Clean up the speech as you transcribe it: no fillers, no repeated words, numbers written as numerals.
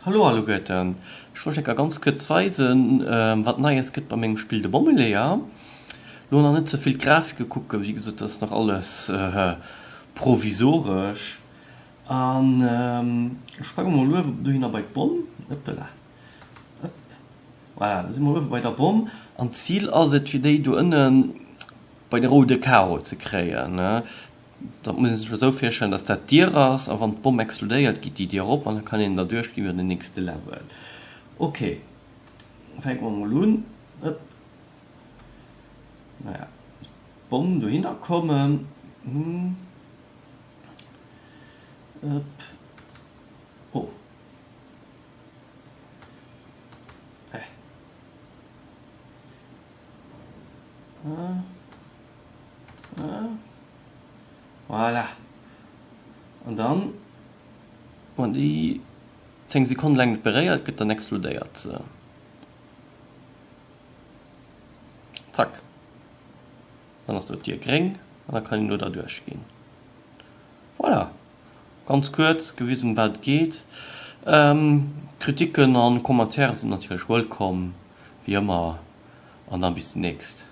Hallo alleguerten, ech wollt iech ganz kuerz weisen wat Neies gëtt bei mengem Spill de Bommeleeër. Lo nach net ze vill d'Grafike kucken, wéi gesot dat ass nach alles provisoresch. An ech sprange mol uewe dohinner bei d'Bomm, ëppela, ëpp, voilà, do si mer uewe bei der Bomm. An d'Zil ass et fir déi do ënne bei de roude Karo ze kréien. Dat muss ee sech esou virstellen, dass dat d'Dier ass a wann d'Bomm explodéiert, geet déi Dier op an da kann een derduerch ginn iwwer den nächste Level. Ok, fänke mer mol un. Ëpp, naja, muss d'Bomm dohinner kommen. Ëpp, oh. Hä? Voilà. An dann, wann déi 10 Sekonnen laang net beréiert gëtt, dann explodéiert se. Zack. Dann ass do d'Dier gréng an da kann een do derduerch ginn. Voilà. Ganz kuerz gewisen, ëm wat et geet. Kritiken an Commentaire sinn natierlech wëllkomm, wéi ëmmer. An dann bis demnächst.